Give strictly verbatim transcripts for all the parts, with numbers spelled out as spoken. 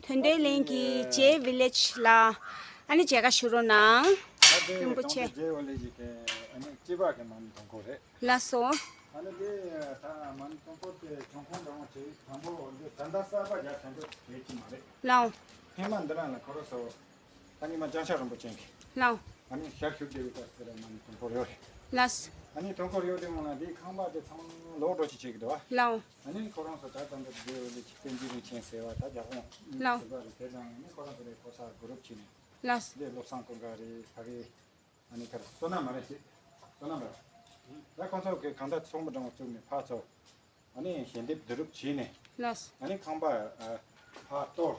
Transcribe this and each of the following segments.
དོན་ལྡན་གླིང་གི་ཇེ་ཝི་ལེཇ་ལ་ཨ་ནི་མཇལ་ཁ་ཞུ་རོགས་གནང་། ཨ་དེ་རིན་པོ་ཆེ། དོན་ལྡན་ཇེ་ཝི་ལེཇ་གི་ཨ་ནི་སྐྱིད་པ་གི་མ་ཎི་དུང་འཁོར་རེད། ལགས་སོ། ཨ་ནི་དེ་ད་མ་ཎི་དུང་འཁོར་དེ་བྱུང་ཁུངས་འདྲ་བོ་ཅིག་དང་པོ་འདི་ད་ལྟ་གསར་པ་རྒྱག་མཁན་འདི་རེད་ཀྱི་མ་རེད། ལགས། ཧེ་མ་འདི་རང་ལ་ཁོ་རོ་སོ། ད་ཉི་མ་བྱང་ཤར་རིན་པོ་ཆེ་གི། ལགས། ཨ་ནི་ཞལ་བཞུགས་བསྡད་པའི་སྐབས་སུ་ར་མ་ཎི་དུང་འཁོར་ཡོད་རེད། ལགས། ཨ་ནི་དུང་འཁོར་ཡོད་དེ་མོ་ལ་འདིའི་ཁང་པ་དེ་ཚང་མ་ལོག་འགྲོ་ཅིག་བྱེད་ཀྱི་འདུག་བ། ལགས། ཨ་ནི་ཁོ་རང་ཚོ་ད་ལྟ་འདི་བདེ་བ་ལས་ཅིག་བསྟན་འཛིན་རིན་ཆེན་ཟེར་བ་ད་རྒྱ་ཁོང་ལགས། ཟེར་བ་རེད། དེ་ཙང་ཨ་ནི་ཁོ་རང་ཚོ་ལས་ཕོ་གསར་གུ་རུབ་བྱས་ནས། ལགས། འདི་བློ་བཟང་ཀུན་དགའ་རེད། ཕ་གི་ཨ་ནི་ཁར་བསོད་ནམས་མ་རེད་ཅེས། བསོད་ནམས་རེད། ད་ཁོང་ཚོ་གི་གང་ལྟར་ཚོགས་མི་འདྲ་བ་བཙུགས་ནས་ཕར་ཚོ། ཨ་ནི་ཞལ་འདེབས་བསྡུ་རུབ་བྱས་ནས། ལགས། ཨ་ནི་ཁང་པ་ཨ་ཕར་གཏོར།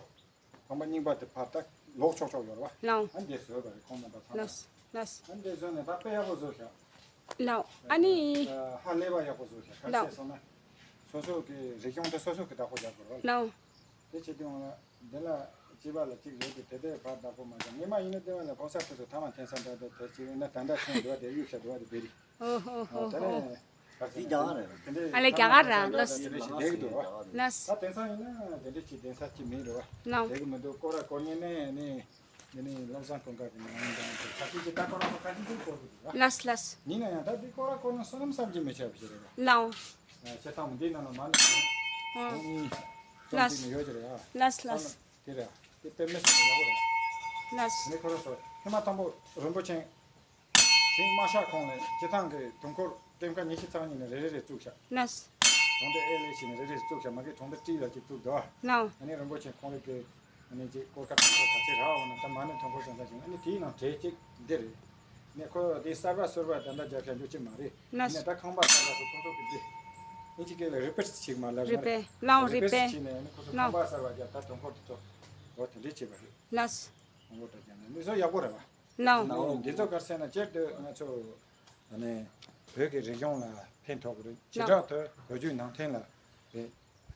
ཁང་པ་རྙིང་པ་དེ་ཕར་ད་ལོག་ཆོག་ཆོག་ཡོད་རེད་བ། ལགས། ཨ་འདི་བཟོས་པ་རེད་ཁོང་རྣམ་པ་ཚང་མ། ལགས། ལགས། ཨ་འདི་བཟོས་ནས་ད་དཔེ་ཡག་པོ་བཟོས་ཤག། ལགས། ཨ་ནི། ཨ་ཧ་ལས་པ་ཡག་པོ་བཟོས་ཤག། ཁ་ལགས། ཤས་སོང་ན། སོ་སོ་གི་རིག་གཞུང་དེ་སོ་སོ་གི་བདག་པོ་རྒྱག་དགོས་རེད་བ། ལགས། དེ་བྱེད་དུས་འོང་ལ་འདི་ལ་སྐྱེས་པ་ལ་གཅིག་ཡོད་དེ་དེ་དེ་བར་བདག་པོ་མ་བྱ། ངེས་མ་ཡིན་ན་དེ་བ་ལ་ཕོ་གསར་དེ་ཚོ་ཐ་མ་འཐེན་ས་འདྲ་དེ་དེ་བྱེད་ཡོད་ན་ད་ལྟ་ཁྱོད་འདི་བ་དེ་གཡུག་ཤ་འདི་བ་དེ་བེ་རི། ཨོ་ཧོ་ཧོ་ཧོ། དེ་ནས། དེ་རྒྱ་གར་རེད། དེ་འདྲའི་ཨ་ལས་རྒྱ་གར་ར་ལགས། དེ་འདྲའི་ཞིག་བསྡད་ཀྱི་འདུག་བ། ལགས། ད་དེང་སང་ཡིན་ན་དེ་འདྲའི་ཅིག་བསྡད་ས་ཅིག་མིན་རེད་བ། ལགས། བསྡད་ཀྱི་མི་འདུག་སྐོར་ར་སྐོར་ཉན་ནས་ནི། འདི་ནི་བློ་བཟང་ཀུན་དགའ་གི་ནང་དང་དེ་ཁ་ཅིག་ཅིག་ད་སྐོར་ར་སྐོར་ཁ་ཅིག་ཅིག་སྐོར་གྱི་འདུག་བ། ལགས་ལགས། ཡིན་ན་ཡང་ད་འདི་སྐོར་ར་སྐོར་ན་བསོད་ནམས་བསམ་གྱིས་མི་ཁྱབ་པ་ཞིག་རེད་བ། ལགས། ཨ་བྱེད་སྟངས་འདི་ནང་ལ་མ་ནི་ཨ་གོང་མི་ལགས། བསམ་གྱིས་མི་ཡོད་ཀྱི་རེད་ཨ། ལགས་ལགས། དེ་རེད་ཨ། དེ་དཔེ་མི་སྲིད་པ་ཡག་པོ་རེད། ལགས། ངས་ཁོ་རང་ཚོ་ཧི་མ་ཐང་པོ་རིན་པོ་ཆེ། ཞིང་དམར་ཤག་ཁོང་ལས་སྤྱི་བཏང་གི་དུས་འཁོར་ཀྲེམ་ཀ་ཉི་ཤུ་རྩ་གཉིས་ནས་རེ་རེ་རེ་བཙུགས་ཤག། ལགས། གྲོང་སྡེ་ཨེ་ལེ་ཞིག་ནས་རེ་རེ་བཙུགས་ཤག། མ་གི་གྲོང་སྡེ་ཏི་ལ་ཅིག་བཙུགས་འདུག། ལགས། ཨ་ནི་རིན་པོ་ཆེ་ཁོང་རེ་གི་ཨ་ནི་ཅིག་སྐོར་ཁ་ཁ་ཁ་ཚེ་ར་འོ་ན་ད་མ་ནི་དུས་འཁོར་ཙམ་ཙམ་ཞིག་ཨ་ནི་དེའི་ནང་གྲས་གཅིག་འདི་རེད། ནས་ཁོ་དེ་གསར་པ་གསར་པ་ད་ལྟ་རྒྱབ་ཤག་འཇུ་ཅི་མ་རེད། ལགས། ནས་ད་ཁང་པ་གསར་པ་སོ་ཁོང་ཚོ་གི་འདི་ཨིན་ཅི་སྐད་ལ་རི་པེར་ཅིག་མ་ལ་རི་པེར། ལགས། རི་པེར་རི་པེར། བྱས་ནས་ཨ་ནི་ཁོ་ཚོ་ཁང་པ་གསར་པ་རྒྱབ་ད་དུས་འཁོར་དེ་ཚོ་འོ་དེ་འདྲས་བྱས་པ་རེད། ལགས། ཁོང་ཚོ་ད་རྒྱབ་ནས་འདི་ཚོ་ཡག་པོ་རེད་བ། ལགས། འདི་ཚོ་ག་རེ་ཟེར་ན་སྤྱིར་དུ་ང་ཚོ་ཨ་ནི་བོད་ཀྱི་རིག་གཞུང་ལ་ཕན་ཐོགས་ཀྱི་རེད། བྱེ་བྲག་ཏུ་བོད་བརྒྱུད་ནང་བསྟན་ལ་རེད།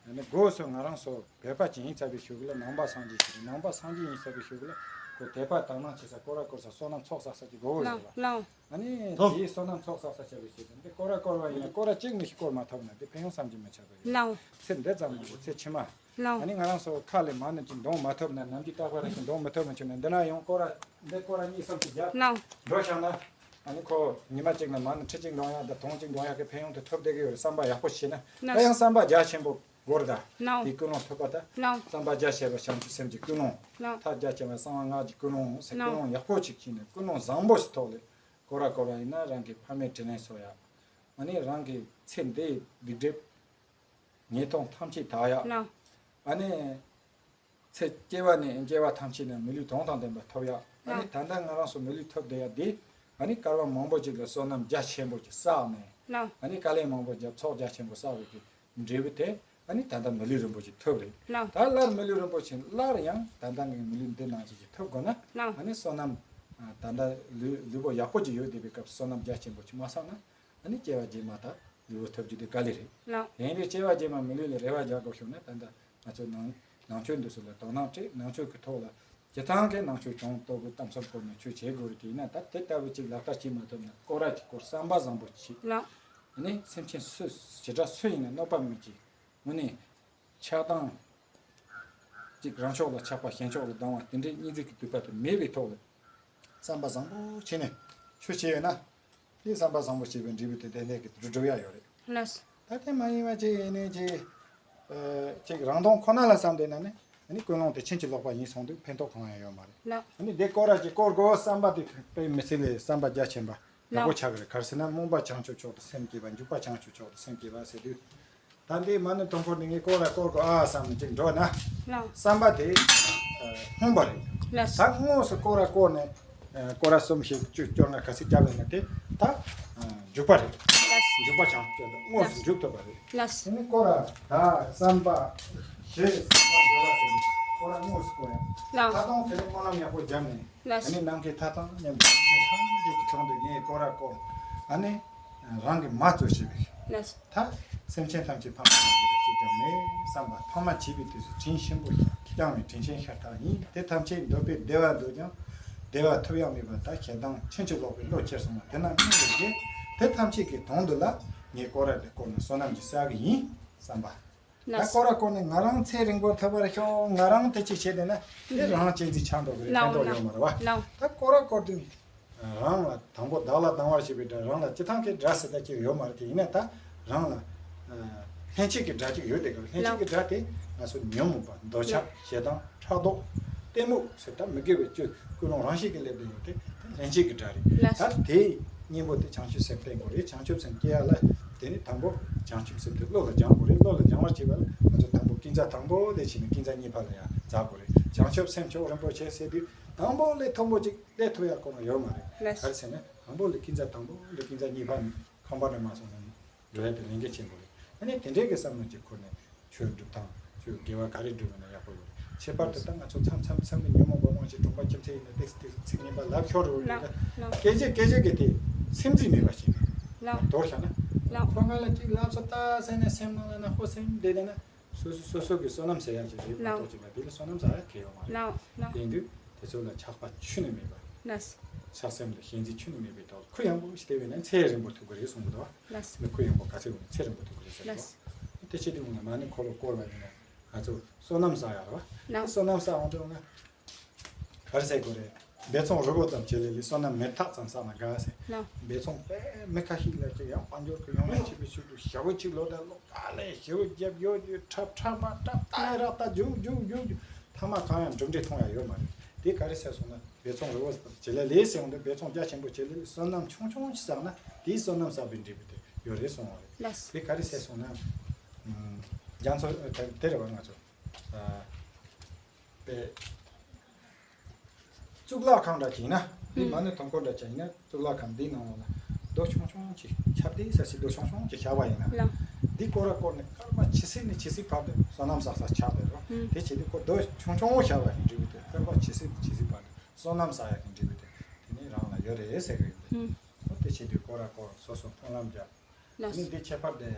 ཨ་ནི་སྒོས་སུ་ང་རང་ཚོ་བོད་པ་ཅིག་ཡིན་ཚར་བའི་གཞུག་ལ་ནང་པ་སངས་རྒྱས་ཤིག་རེད། ནང་པ་སངས་རྒྱས་ཡིན་ཚར་བའི་གཞུག་ལ་ཁོ་དད་པ་དག་སྣང་བྱེད་ས་སྐོར་ར་སྐོར་ས་བསོད་ནམས་ཚོགས་བསགས་ས་ཅིག་དགོས་ཀྱི་རེད་བ། ལགས་ལགས། ཨ་ནི་ཐོབ། དེའི་བསོད་ནམས་ཚོགས་བསགས་ས་བྱ་བའི་ཆེད་དུ་འདི་སྐོར་ར་སྐོར་བ་ཡིན་ན་སྐོར་ར་གཅིག་མི་ཤི་སྐོར་མ་ཐོབ་ན་འདི་ཕན་ཡོན་བསམ་གྱིས་མི་ཁྱབ་པ་ཡོད། ལགས། ཚེ་འདི་ཙམ་མ་རེད་ཚེ་ཕྱི་མ། ལགས། ཨ་ནི་ང་རང་ཚོ་ཁ་ལས་མ་ནི་ཅིག་འདོན་མ་ཐུབ་ན་ནམ་རྒྱུན་རྟག་པར་རེ་ཞིག་འདོན་མི་ཐུབ་ན་བྱུང་ན་འདི་ན་ཡང་སྐོར་ར་འདི་སྐོར་ར་གཉིས་གསུམ་ཅིག་རྒྱབ། ལགས། འགྲོ་བཞག་ན། ཨ་ནི་ཁོ་ཉི་མ་གཅིག་ན་མ་ནི་ཁྲི་གཅིག་འདོན་ཡག་དང་དུང་གཅིག་འདོན་ཡག་གི་ཕན་ཡོན་དེ་ཐོབ་བསྡད་ཀྱི་ཡོད་རེད་བསམ་པ་ཡག་པོ་བྱས་ན། ལགས། ད་ཡང་བསམ་པ་རྒྱ་ཆེན་པོ་དགོས་རེད་ད། ལགས། དེ་ཀུན་སློང་ཐོབ་པ་ད། ལགས། བསམ་པ་རྒྱ་ཆེ་བ་བྱང་ཆུབ་སེམས་ཀྱི་ཀུན་སློང་། ལགས། ཐབས་རྒྱ་ཆེ་བ་གསང་བ་སྔགས་ཀྱི་ཀུན་སློང་ཟེར། ལགས། ཀུན་སློང་ཡག་པོ་ཅིག་བྱས་ནས་ཀུན་སློང་བཟང་པོ་ཞིག་ཐོག་ལས་སྐོར་ར་སྐོར་བ་ཡིན་ན་རང་གི་ཕ་མའི་དྲིན་ལན་གསོ་ཡག། ཨ་ནི་རང་གི་ཚེ་འདིའི་སྡིག་སྒྲིབ་ཉེས་ལྟུང་ཐམས་ཅད་དག་ཡག། ལགས། ཨ་ནི་ཚེ་སྐྱེ་བ་ནས་སྐྱེ་བ་ཐམས་ཅད་ནས་མི་ལུས་དོན་དང་ལྡན་པ་ཐོབ་ཡག། ཨ་ནི། ལགས། ད་ལྟ་ང་རང་ཚོ་མི་ལུས་ཐོབ་བསྡད་ཡག་འདི་ཨ་ནི་སྐལ་བ་མང་པོ་ཅིག་ལ་བསོད་ནམས་རྒྱ་ཆེན་པོ་ཅིག་བསགས་ནས། ལགས། ཨ་ནི་དཀའ་ལས་མང་པོ་བརྒྱབ་ཚོགས་རྒྱ་ཆེན་པོ་བསགས་པའི་གི་འབྲས་བུ་དེ་ཨ་ནི་ད་ལྟ་མི་ལུས་རིན་པོ་ཆེ་ཐོབ་རེད། ལགས། ད་སླར་མི་ལུས་རིན་པོ་ཆེ་སླར་ཡང་ད་ལྟ་ངའི་མི་ལུས་འདི་ནང་བཞིན་ཅིག་ཐོབ་དགོས་ན། ལགས། ཨ་ནི་བསོད་ནམས་ད་ལྟ་ལུས་ལུས་པོ་ཡག་པོ་ཅིག་ཡོད་བསྡད་པའི་སྐབས་བསོད་ནམས་རྒྱ་ཆེན་པོ་ཅིག་མ་བསགས་ན། ཨ་ནི་སྐྱེ་བ་རྗེས་མ་ད་ལུས་པོ་ཐོབ་རྒྱུ་དེ་དཀའ་ལས་རེད། ལགས། དེ་ཡིན་དུས་སྐྱེ་བ་རྗེས་མ་མི་ལུས་ལ་རེ་བ་རྒྱག་དགོས་བྱུང་ན་ད་ལྟ་ང་ཚོ་ནང་ནང་ཆོས་འདི་ཚོ་ལ་དོ་སྣང་སྤྲད། ནང་ཆོས་ཀྱི་ཐོག་ལ་སྤྱི་བཏང་གི་ནང་ཆོས་སྦྱོང་རྟོགས་ཀྱི་གཏམ་སྲོལ་སྐོར་ནས་ཆོས་བྱེད་དགོས་རེད། དེ་ཡིན་ན་ད་དེ་ལྟ་བུ་ཅིག་ལག་བསྟར་བྱེད་མ་ཐུབ་ན་སྐོར་ར་ཅིག་སྐོར་བསམ་པ་བཟང་པོ་ཅིག། ལགས། ཨ་ནི་སེམས་ཅན་སུ་བྱེ་བྲག་སུ་ཡིན་ན་གནོད་པ་མེད་ཅིག། དངོས་གནས་ཆགས་སྡང་ཅིག་རང་ཕྱོགས་ལ་ཆགས་པ་གཞན་ཕྱོགས་ལ་སྡང་བ་དེ་འདྲའི་གཉིས་འཛིན་གྱི་སྡིག་པ་དེ་མེད་པའི་ཐོག་ལ་བསམ་པ་བཟང་པོ་བྱས་ནས་ཆོས་བྱས་ཡོད་ན། དེ་བསམ་པ་བཟང་པོ་བྱས་པའི་འབྲས་བུ་དེ་ཏན་ཏན་གྱི་འགྲུབ་འགྲུབ་ཡ་ཡོད་རེད། ལགས། ད་དེ་མ་ཡིན་པ་ཅིག་ཡིན་ནའི་ཅིག་ཨ་ཅིག་རང་དོན་ཁོ་ན་ལ་བསམ་བསྡད་ན་ནི་ཨ་ནི་ཀུན་སློང་དེ་ཕྱིན་ཅི་ལོག་པ་ཡིན་སོང་དུས་ཕན་ཐོགས་གང་ཡང་ཡོད་མ་རེད། ལགས། ཨ་ནི་དེ་སྐོར་ར་ཅིག་སྐོར་དགོས་བསམ་པ་དེ་དཔེ་མི་སྲིད་ལས་བསམ་པ་རྒྱ་ཆེན་པ་ཡག་པོ་ལགས། ཆགས་ཀྱི་རེད། ག་རེ་ཟེར་ན་རྨོངས་པ་བྱང་ཆུབ་མཆོག་ཏུ་སེམས་བསྐྱེད་པ། འཇུག་པ་བྱང་ཆུབ་མཆོག་ཏུ་སེམས་བསྐྱེད་པ་ཟེར་དུས། ད་འདི་མ་ཎི་དུང་འཁོར་འདི་ངས་སྐོར་ར་སྐོར་དགོས་ཨ་བསམ་ནས་ཅིག་འགྲོ་ན། ལགས། བསམ་པ་དེ་ཨ་སྔོན་པ་རེད། ལགས། ད་དངོས་སུ་སྐོར་ར་སྐོར་ནས་ཨ་སྐོར་ར་གསུམ་བཞི་བཅུ་སྐོར་ན་ག་ཚོད་བརྒྱབ་ཡོད་ན་དེ་ད་ཨ་འཇུག་པ་རེད། ལགས། འཇུག་པ་བྱང་ཆུབ་དངོས་སུ་འཇུག་ཐུབ་པ་རེད། ལགས། དེ་ནས་སྐོར་ར་ད་བསམ་པ་ཞེས་བསམ་པ་འགྲོ་བ་ཟེར་ནས་སྐོར་ར་དངོས་སུ་སྐོར་ཡ། ལགས། ད་དུང་དེ་ནས་སྨོན་ལམ་ཡག་པོ་བརྒྱབ་ནས། ལགས། ཨ་ནི་ནམ་མཁའི་མཐའ་དང་མཉམ་པའི་སེམས་ཅན་ཐམས་ཅད་ཀྱི་དོན་དུ་ངས་སྐོར་ར་སྐོར། ཨ་ནི་རང་གི་མ་གཙོ་བྱས་པའི། ལགས། ད་སེམས་ཅན་ཐམས་ཅད་ཕ་མ་ཡིན་པའི་ཕྱིར་ཀྱང་མེད་བསམ་པ་ཕ་མ་བྱས་པའི་དུས་སུ་དྲིན་ཆེན་པོ་བསྐྱངས་པའི་དྲིན་ཆེན་ཤ་སྟག་ཡིན། དེ་ཐམས་ཅད་འདོད་པའི་བདེ་བ་འདོད་ཀྱང་བདེ་བ་ཐོབ་ཡག་མེད་པར་ད་ཞེ་སྡང་ཕྱིན་ཅི་ལོག་པའི་བློ་ཁྱེར་སོང་བ་དེ་རྣམས་སྨིན་པའི་རྗེས་དེ་ཐམས་ཅད་ཀྱི་དོན་དུ་ལ་ངས་སྐོར་ར་དེ་བསྐོར་ནས་བསོད་ནམས་ཀྱི་བསགས་ཀྱི་ཡིན་བསམ་པ། ད་སྐོར་ར་སྐོར་ནས་ང་རང་ཚེ་རིང་པོར་ཐུབ་པར་ཤོག་ང་རང་དེ་ཅིག་བྱས་བསྡད་ན་དེ་རང་གཅེས་འཛིན་ཆགས་འགྲོ་གི་རེད། ཕན་ཐོགས་ཡོད་མ་རེད་བ། ད་སྐོར་ར་སྐོར་དུས་རང་ལ་དང་པོ་བདག་ལ་སྡང་བར་བྱེད་པའི་དགྲ། རང་ལ་སྤྱི་བཏང་གི་དགྲ་ཟེར་ད་ཅིག་ཡོད་མ་རེད། དེ་ཡིན་ན་ད་རང་ལ་ལྷན་སྐྱེས་ཀྱི་དགྲ་ཅིག་ཡོད་དེ་གི། ལྷན་སྐྱེས་ཀྱི་དགྲ་དེ་ང་ཚོ་ཉོན་མོངས་པ། འདོད་ཆགས། ཞེ་སྡང་། ཕྲག་དོག་གཏི་མུག་ཟེར་ད་མི་དགེ་བའི་བཅུ་ཀུན་སློང་རང་བཞིན་གྱིས་སླེབས་ཏེ་ཡོད་དེ། དེ་ལྷན་སྐྱེས་ཀྱི་དགྲ་རེད། ད་དེའི་གཉེན་པོ་དེ་བྱང་ཆུབ་སེམས་བསྟེན་དགོས་རེད། བྱང་ཆུབ་སེམས་སྐྱེ་ཡ་ལ་དེ་ནི་དང་པོ་བྱང་ཆུབ་སེམས་དེ་བློ་ལ་སྦྱང་དགོས་རེད། བློ་ལ་སྦྱང་བར་བྱེད་པ་ལ་ང་ཚོ་དང་པོ་ཀུན་རྫོབ་དང་པོ་ལས་བྱས་ནས་ཀུན་རྫོབ་གཉིས་པ་ལ་ཡང་འཛེག་དགོས་རེད། བྱང་ཆུབ་སེམས་མཆོག་རིན་པོ་ཆེ་ཟེར་དུས་དང་པོ་ལས་མཐོན་པོ་ཅིག་ལས་ཐུབ་ཡ་ཁོ་རང་ཡོད་མ་རེད། ག་རེ་ཟེར་ན་དང་པོ་ལས་ཀུན་རྫོབ་དང་པོ་ལས་ཀུན་རྫོབ་གཉིས་པ་ཁང་པ་ནས་མ་སོང་ན་འགྲོ་ཡ་དེ་ལས་འགན་ཆེན་པོ་རེད། ཨ་ནི་དེ་འདྲའི་གི་བསམ་བློ་ཅིག་འཁོར་ནས་ཆོས་སྒྲུབ་སྟངས་ཆོས་དགེ་བ་ག་རེ་སྒྲུབ་ན་ཡག་པོ་ཡོད་རེད། ཁྱད་པར་དུ་ད་ང་ཚོ་མཚམས་མཚམས་མཚམས་ཀྱི་ཉོན་མོངས་པ་དབང་གིས་གྲོང་པ་ཁྱིམ་མཚེས་ཡིན་ན་ཏེག་ཏེག་ཚིག་ངན་པ་ལབ་ཤོར་རེད་འདུག་ག་སྐད་ཆ་སྐད་ཆ་གི་དེ་སེམས་རྩིས་མེད་པ་ཞིག་རེད། མདོར་བྱས་ན་ཁོ་ང་ལ་ཅིག་ལབ་ས་ད་ཟེར་ནས་སེམས་ནང་ལ་ན་ཁོ་སེམས་བདེ་བདེ་ན། སོ་སོ་སོ་སོ་གི་བསོད་ནམས་ཟེར་ཡག་ཅིག་རེད་མ་ལགས། གཏོགས་ཅིག་ལ་དེ་ལ་བསོད་ནམས་ཟེར་ཡག་གི་ཡོད་མ་རེད། ལགས་ལགས། དེ་ཡིན་དུས་དེ་ཚོ་ལ་ཆགས་པ་ཁྱོན་ནས་མེད་པ། ལགས། ཆགས་སེམས་ལ་ཞེན་ཚུལ་ཁྱོན་ནས་མེད་པའི་ཐོག་ལ་ཁོ་ཡང་པོ་ཞིག་བལྟས་པས་ན་ཚེ་རིང་པོ་ཐུབ་ཀྱི་རེད་གསུང་གི་འདུག་ལགས། མི་ཁོ་ཡང་པོ་ག་ཚོད་ཡོང་ཚེ་རིང་པོ་ཐུབ་ཀྱི་རེད་ཟེར་གི་ལགས། འདུག་དེ་བྱེད་དུས་ང་མ་ཎི་འཁོར་ལོ་བསྐོར་བ་ཡིན་ན་ང་ཚོ་བསོད་ནམས་བསགས་ཡག་རེད་བ། ལགས། བསོད་ནམས་བསགས་འོང་དུས་ང་ག་རེ་ཟེར་དགོས་རེད། འབད་བརྩོན་རི་བོ་ཙམ་བྱེད་ལས་ལས་བསོད་ནམས་མེ་སྟག་ཙམ་བསགས་ན་དགའ་ཟེར། ལགས། འབད་བརྩོན་དཔེ་མི་ཁ་ཤས་ལ་ཅིག་ཡང་དཔལ་འབྱོར་གྱི་ཡོང་ཡ་བྱེད་པའི་ཕྱིར་དུ་ཞེ་པོ་ཅིག་ལོ་དང་ལོ་ག་ལས་ཞེ་པོ་རྒྱབ་ཡོད་རྒྱུ་འཁྲབ་འཁྲབ་མ་འཁྲབ་ལྟ་རག་ལྟ་རྒྱུག་རྒྱུག་རྒྱུག་རྒྱུག་ཐ་མ་གང་ཡང་གྲུབ་འབྲས་མཐོང་ཡ་ཡོད་མ་རེད། དེ་ག་རེ་ཟེར་སོང་ན་འབད་བརྩོན་རི་བོ་ཙམ་བྱེད་ལས་ལས་ཟེར་འོང་དུས་འབད་བརྩོན་རྒྱ་ཆེན་པོ་བྱེད་ལས་ལས་བསོད་ནམས་ཆུང་ཆུང་ཞིག་བསགས་ན་དེའི་བསོད་ནམས་བསགས་པའི་འབྲས་བུ་དེ་ཡོད་རེད་གསུངས་པ་རེད། ལགས། དེ་ག་རེ་ཟེར་སོང་ན། ཨམ། རྒྱ་མཚོ་དེ་རེད་བ་ང་ཚོ། ཨ། པའི་གཙུག་ལག་ཁང་འདྲ་ཅིག་ཡིན་ན། འདི་ཨུམ། མ་ཎི་དུང་འཁོར་འདྲ་ཅིག་ཡིན་ན་གཙུག་ལག་ཁང་འདིའི་ནང་ལ་རྡོ་ཆུང་ཆུང་ཅིག་ཆར་འདི་ས་སི་རྡོ་ཆུང་ཆུང་ཅིག་བཞག་པ་ཡིན་ན། ལགས། འདི་སྐོར་ར་སྐོར་ནས་སྐར་མ་ཇི་སྲིད་ནས་ཇི་སྲིད་བར་དུ་བསོད་ནམས་བསགས་ས་ཆགས་བསྡད་རོ། ཨུམ། དེ་བྱེད་དུས་ཁོ་རྡོ་ཆུང་ཆུང་བཞག་པ་ཡིན་འབྲས་བུ་དེ་སྐར་མ་ཇི་སྲིད་ནས་ཇི་སྲིད་བར་དུ་བསོད་ནམས་བསགས་ཡག་གི་འབྲས་བུ་དེ་དེ་ནི་རང་ལ་ཡོད་རེད་ཟེར་གི་ཡིན། ཨུམ། ཨོ་དེ་བྱེད་དུས་སྐོར་ར་སྐོར་སོ་སོ་སྨོན་ལམ་རྒྱག་ལགས། ནི་འདི་ཁྱད་པར་དེ།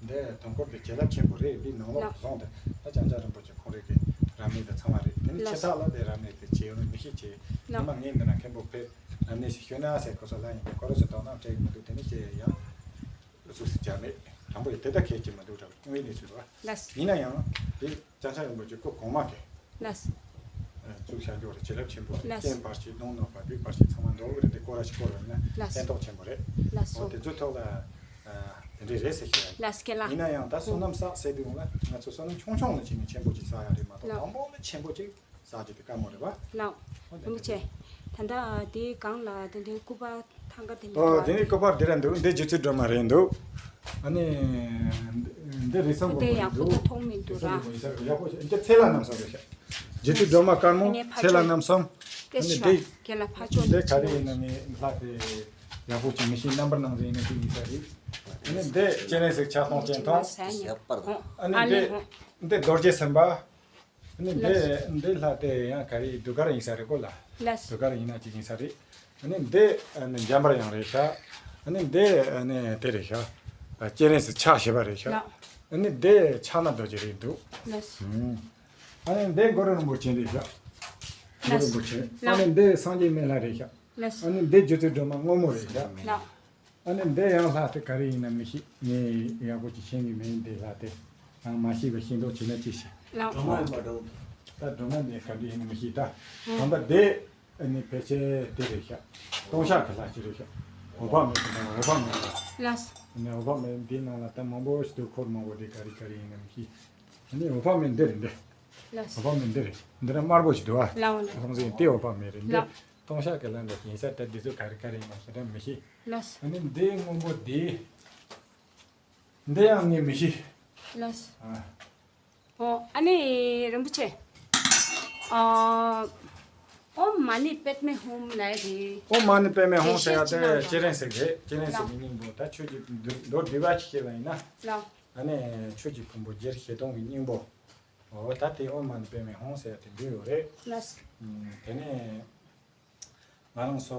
འདི་དུས་འཁོར་དེ་བྱིན་རླབས་ཆེན་པོ་རེད། འདི་ནང་ལོགས་ལགས། བཟུང་སྟེ་ད་ལྕང་སྐྱ་རིན་པོ་ཆེ་ཁོང་རེ་གི་རབ་གནས་དེ་ཚང་མ་རེད། དེ་ནི་ལགས། ཕྱི་ཐག་ལ་དེ་རབ་གནས་དེ་བྱེད་ཡོང་མི་ཤེས་ཀྱི། ལགས། ཉི་མ་ངས་འདི་ན་མཁན་པོ་ཕེབས་རབ་གནས་ཤིག་ཞུས་ན་ཟེར་གོ་ས་ལ་ཡིན་པའི་ཁོ་རོ་ཟེར་དོགས་སྣང་སྤྲད་ཀྱི་མི་འདུག་དེ་ནི་ཅེས་ཡང་ཨུ་ཚུགས་སུ་བྱ་མེད། དྲང་པོ་ཡིན་དེ་ད་ཁས་ཀྱི་མི་འདུག་དྲང་པོ་དངོས་གནས་ཚུལ་རེད་བ། ལགས། ཡིན་ན་ཡང་དེ། ལྕང་སྐྱ་རིན་པོ་ཆེ་སྐུ་གོང་མ་གི། ལགས། ཨ། བཙུགས་བཞག་རྒྱུ་རེད། བྱིན་རླབས་ཆེན་པོ་རེད། ལགས། རྐྱེན་བར་ཆད་གདོང་གནོན་པ་བིག་བར་ཆད་ཚང་མ་འདོར་གི་རེད། དེ་སྐོར་ར་ཞིག་སྐོར་བ་ཡིན་ན་ལགས། ཕན་ཐོགས་ཆེན་པོ་རེད། ལགས་སོ། འོ་དེ་ཚོའི་ཐོག་ལ། ཨ། དེ་འདྲས་རེད་ཟེར་ཞུ་ཡ་ཡིན། ལགས་སྐལ་ལགས། ཡིན་ན་ཡང་ད་བསོད་ནམས་བསགས་ཟེར་དུས་ཡོང་ལ་ང་ཚོ་བསོད་ནམས་ཆུང་ཆུང་ལ་བྱས་ནས་ཆེན་པོ་ཅིག་བསགས་ཡ་རེད་མ་གཏོགས། ལགས། དང་པོ་ལ་ཆེན་པོ་ཅིག་བསགས་རྒྱུ་དེ་དཀའ་མོ་རེད་བ། ལགས། འོ་དེ་རིན་པོ་ཆེ། ད་ལྟ་དེའི་སྒང་ལ་དེ་འདྲའི་སྐུ་པར། ཐང་ག་དེ་འདྲ་ཨོ། འདུག་དེ་ནི་སྐུ་པར་འདི་ར་འདུག་འདི་རྗེ་བཙུན་སྒྲོལ་མ་རེད་འདུག་ཨ་ནི། འདི་རེད་སམ་གོ་དེ་མ་ཡག་པོ་འདུག་མཐོང་མི་འདུག་ར། ཡག་པོ་ཡག་པོ་འདི་ཚེ་ལ་རྣམ་གསུམ་རེད་ཤག་རྗེ་བཙུན་སྒྲོལ་མ་དཀར་མོ་ཚེ་ལ་རྣམ་གསུམ། ཨ་ནི་འདི། རྒན་ལགས་ཕར་ཕྱོགས་འདི་ག་རེ་ཡིན་ན་ནི་ལྷ་དེ། ཡག་པོ་ཅིག་མི་ཤེས། རྣམ་པར་སྣང་མཛད་ཡིན་ན་དེ་ཡིན་ས་རེད། ཨ་ནི་འདི་སྤྱན་རས་གཟིགས་ཕྱག་སྟོང་སྤྱན་སྟོང་། ཨ་ནི་འདི། འདི་རྡོ་རྗེ་སེམས་དཔའ། ཨ་ནི་འདི་འདི་ལྷ་དེ་ཡང་ག་རེ་ཟློས་གར་ཡིན་ས་རེད་གོ་ལ། ལགས། ཟློས་གར་ཡིན་ན་ཅིག་ཡིན་ས་རེད། ཨ་ནི་འདི་ཨ་ནི་འཇམ་དཔལ་དབྱངས་རེད་ཤག་ཨ་ནི་འདི་ཨ་ནི་དེ་རེད་ཤག་སྤྱན་རས་གཟིགས་ཕྱག་བཞི་པ་རེད་ཤག་ལགས། ཨ་ནི་འདི་ཕྱག་ན་རྡོ་རྗེ་རེད་འདུག་ལགས། ཨུམ། ཨ་ནི་འདི་གུ་རུ་རིན་པོ་ཆེ་རེད་ཤག་གུ་རུ་རིན་པོ་ཆེ། ལགས། ཨ་ནི་འདི་སངས་རྒྱས་སྨན་བླ་རེད་ཤག་ལགས། ཨ་ནི་འདི་རྗེ་བཙུན་སྒྲོལ་མ་སྔོན་མོ་རེད་ཤག་ལགས། ཨ་ནི་འདི་ཡང་ལྷ་དེ་ག་རེ་ཡིན་ན་མི་ཤེས། ངས་ཡག་པོ་ཅིག་ཤེས་ཀྱི་མེད། འདི་ལྷ་དེ་ཡང་མ་ཤེས་པ་ཤེས་མདོག་བྱས་ན་ཅི་ཤེས། ལགས། སྒྲོལ་མ་ཡིན་པ་འདྲ་བོ་འདུག་ད་སྒྲོལ་མ་འདི་ག་འདྲ་ཡིན་ན་མི་ཤེས་ད། ཨོ། དམ་པ་འདི་ཨ་ནི་ཕལ་ཆེར་དེ་རེད་ཤག་སྟོང་ཤག་གི་ལྷ་ཅིག་རེད་ཤག་འོད་དཔག་མེད་དེ་ན་འོད་དཔག་མེད་ལ། ལགས། ཨ་ནི་འོད་དཔག་མེད་འདིའི་ནང་ལ་ད་མང་པོ་ཞིག་འདུག་འཁོར་མང་པོ་འདི་ག་རེ་ག་རེ་ཡིན་ན་མི་ཤེས། ཨ་ནི་འོད་དཔག་མེད་འདི་རེད་འདི། ལགས། འོད་དཔག་མེད་འདི་རེད། འདི་ར་དམར་པོ་ཞིག་འདུག་ཨ། ལགས་འོ་ལགས། ཁོང་ཚོས་དེ་འོད་དཔག་མེད་རེད་འདི། ལགས། སྟོང་ཤག་གི་ལམ་ལ་ཡིན་ས་ད་འདི་ཚོ་ག་རེ་ག་རེ་ཡིན་ན་ཞེ་དྲག་མི་ཤེས། ལགས། ཨ་ནི་འདི་སྔོན་པོ་འདི། འདི་ཡང་ངས་མི་ཤེས། ལགས། ཨ། ཨོ། ཨ་ནི་རིན་པོ་ཆེ། ཨ། ཨོཾ་མ་ཎི་པདྨེ་ཧཱུྃ་ལབ་རེད། ཨོཾ་མ་ཎི་པདྨེ་ཧཱུྃ་ཟེར་ཡ་དེ་སྤྱན་རས་གཟིགས་རེད། སྤྱན་རས་གཟིགས་ཀྱི་སྙིང་པོ་ད་ཆོས་ཀྱི་མདོ་སྡེ་པ་ཅིག་བཤད་པ་ཡིན་ན། ལགས། ཨ་ནི་ཆོས་ཀྱི་ཕུང་པོ་བརྒྱད་བཞི་སྟོང་གི་སྙིང་པོ། འོ་ད་དེ་ཨོཾ་མ་ཎི་པདྨེ་ཧཱུྃ་ཟེར་ཡ་དེ་འདུས་ཡོད་རེད། ལགས། ཨུམ། དེ་ནས་ང་རང་ཚོ་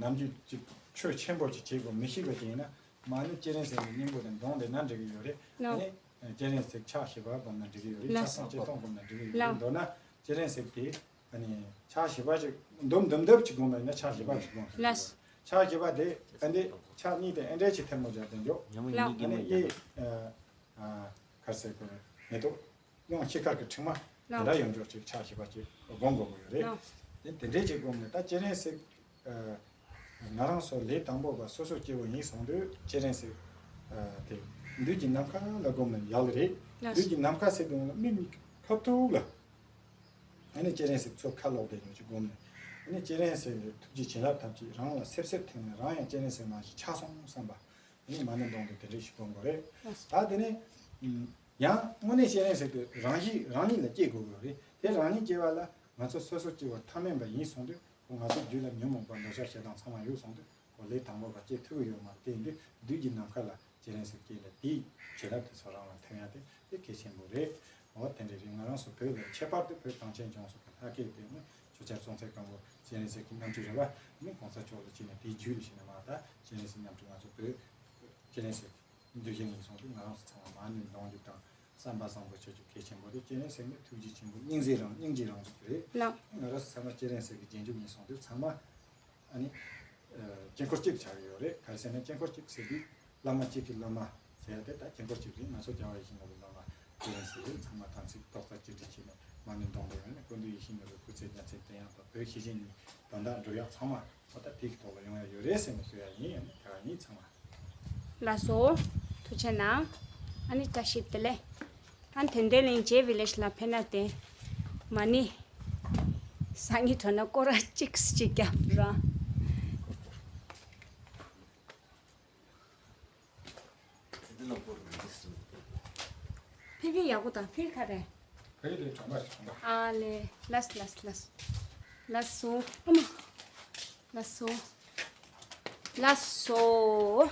ནམ་རྒྱུན་ཅིག་ཆོས་ཆེན་པོ་ཅིག་བྱེད་དགོས་མི་ཤེས་པ་ཅིག་ཡིན་ན་མ་ཎི་སྤྱན་རས་གཟིགས་ཀྱི་སྙིང་པོ་དེ་འདོན་བསྡད་ན་འགྲིག་གི་ཡོད་རེད། ལགས། ཨ་ནི་སྤྱན་རས་གཟིགས་ཕྱག་བཞི་པ་བསྒོམ་ན་འགྲིག་གི་ཡོད་རེད། ལགས། ཕྱག་སྟོང་སྤྱན་སྟོང་བསྒོམ་ན་འགྲིག་གི་ཡོད་རེད། ལགས། མདོར་ན་སྤྱན་རས་གཟིགས་དེ་ཨ་ནི་ཕྱག་བཞི་པ་ཅིག་འདུམ་འདུམ་འདེབས་ཅིག་བསྒོམ་པ་ཡིན་ན་ཕྱག་བཞི་པ་ཅིག་བསྒོམ་ཐུབ་ཀྱི་ཡོད་རེད། ལགས། ཕྱག་བཞི་པ་དེ་ཨ་འདི་ཕྱག་གཉིས་དེ་ཨེ་འདྲས་ཅིག་ཐལ་མོ་སྦྱར་དེ་འཇོག་ལགས། ཨ་ནི་ཨེ། ཨ། གར་སའི་གོ་མེ་ཏོག་གཡོན་ཕྱི་ཁར་གྱི་ཕྲེང་བ་དེ་ལགས། འདྲ་ཡོང་འཇོག་ཅིག་ཆ་ཞིག་པ་ཅིག་སྒོམ་དགོས་ཀྱི་ཡོད་རེད། ལགས། དེ་དེ་འདྲའི་ཅིག་སྒོམ་ནས་ད་སྤྱན་རས་གཟིགས། ཨ། ང་རང་ཚོ་ལས་དང་པོ་པ་སོ་སོ་སྐྱེ་བོ་ཡིན་སོང་དུས་སྤྱན་རས་གཟིགས། ཨ། དེ་བདུད་ཀྱི་ནམ་མཁའ་ལ་སྒོམ་ནས་ཡག་ལ་རེད། ལགས། བདུད་ཀྱི་ནམ་མཁའ་ཟེར་དུས་མིག་གཉིས་ཁ་ཐུག་ལ། ཨ་ནི་སྤྱན་རས་གཟིགས་ཚུར་ཁ་ལོག་བསྡད་ཡོང་ཅིག་སྒོམ་ནས། ཨ་ནི་སྤྱན་རས་གཟིགས་ལས་ཐུགས་རྗེ་བྱིན་རླབས་ཐམས་ཅད་རང་ལ་སེབ་སེབ་ཐེབས་ནས་རང་ཡང་སྤྱན་རས་གཟིགས་ནང་བཞིན་ཆགས་སོང་བསམ་པ། ཨ་ནི་མ་ཎི་གདོང་དུ་དེ་འདྲ་ཞིག་སྒོམ་དགོས་རེད། ད་དེ་ནས་ཡང་དངོས་གནས་སྤྱན་རས་གཟིགས་དེ་རང་བཞིན་རང་ཉིད་ལ་སྐྱེ་དགོས་ཀྱི་རེད། དེ་རང་ཉིད་སྐྱེ་བ་ལ་ང་ཚོ་སོ་སོ་སྐྱེ་བ་ཐ་མལ་པ་ཡིན་སོང་དུས། ཁོ་ང་ཚོ་རྒྱུད་ལ་ཉོན་མོངས་པ་འདོད་ཆགས་ཞེ་སྡང་ཚང་མ་ཡོད་སོང་དུས། ཁོ་ལས་དང་པོ་པ་སྐྱེ་ཐུབ་ཀྱི་ཡོད་མ་རེད། དེ་ཡིན་དུས་བདུད་ཀྱི་ནམ་མཁའ་ལ་སྤྱན་རས་གཟིགས་སྐྱེས་ལ་དེའི་བྱིན་རླབས་དེ་ཚོ་རང་ལ་ཐེབས་ཡ་དེ་དེ་གལ་ཆེན་པོ་རེད། འོ་དེ་འདྲ་རེད། ང་རང་ཚོ་བོད་ལ་ཁྱད་པར་དུ་བོད་གངས་ཅན་ལྗོངས་སུ་གི་ལྷ་སྐལ་དེ་ནི་ཆོས་རྒྱལ་སྲོང་བཙན་སྒམ་པོ་སྤྱན་རས་གཟིགས་ཀྱི་རྣམ་སྤྲུལ་རེད་པ། ནི་གོང་ས་མཆོག་ལ་བྱས་ནས་དེའི་རྒྱུད་ལ་བྱས་ནས་མ་ད་སྤྱན་རས་གཟིགས་རྣམ་སྤྲུལ་ང་ཚོ་བོད་སྤྱན་རས་གཟིགས་འདུལ་བཞིན་ཡིན་སོང་དུས། ང་རང་ཚོ་ཚང་མ་མ་ཎི་འདོན་རྒྱུ་དང་བསམ་པ་བཟང་པོ་བྱ་རྒྱུ་གལ་ཆེན་པོ་རེད། སྤྱན་རས་གཟིགས་ནི་ཐུགས་རྗེ་ཆེན་པོ་སྙིང་རྗེ་རང་སྙིང་རྗེ་རང་བཞིན་རེད། ལགས། ང་རང་ཚོ་ཚང་མ་སྤྱན་རས་གཟིགས་ཀྱི་རྗེས་འཇུག་ཡིན་སོང་དུས་ཚང་མ་ཨ་ནི་ཨ་དཀྱིལ་འཁོར་གཅིག་ཆགས་ཀྱི་ཡོད་རེད། ག་རེ་ཟེར་ན་དཀྱིལ་འཁོར་གཅིག་ཟེར་དུས་བླ་མ་གཅིག་གི་བླ་མ་ཟེར་ཡ་དེ་ད་དཀྱིལ་འཁོར་གཅིག་རེད། ང་ཚོ་རྒྱལ་བ་ཡིད་བཞིན་ནོར་བུའི་བླ་མ་སྤྱན་རས་གཟིགས་རེད། ཚང་མ་དམ་ཚིག་རྡོག་རྩ་གཅིག་སྒྲིལ་བྱས་ནས་མ་ཎི་འདོན་པ་ཡོད་ན་སྐུ་མདུན་ཡིད་བཞིན་ནོར་བུའི་སྐུ་ཚེ་བརྟན་གཡང་དང་བོད་ཞི་བྱེད་གཉིས་དོན་དག་འགྲུབ་ཡག་ཚང་མ་འོ་ད་དེ་གི་ཐོག་ལ་ཡོང་ཡ་ཡོད་རེད་ཟེར་ནས་ཞུ་ཡ་ཡིན། ཨ་ནི་དེ་ག་ཡིན་ཚང་མ། ལགས་སོ། ཐུགས་རྗེ་གནང་། ཨ་ནི་བཀྲ་ཤིས་བདེ་ལེགས། ཨ་ནི་དེ་འདྲའི་གླིང་རྗེ་བི་ལེ་ཇི་ལ་ཕེབས་ན་དེ་མ་ཎི་སང་ཉིན་ཐོན་ན་སྐོར་ར་གཅིག་གཅིག་རྒྱབ་ར། འདི་ལ་སྐོར་ར་གཅིག་གཅིག་ཕ་གི་ཡག་པོ་དང་ཕ་གི་ག་རེ། ཕ་གི་དེ་གྲོང་པ་ཞིག་གྲོང་པ། ཨ་ལེ། ལགས་ལགས་ལགས། ལགས་སོ། ཨ་མ། ལགས་སོ། ལགས་སོ།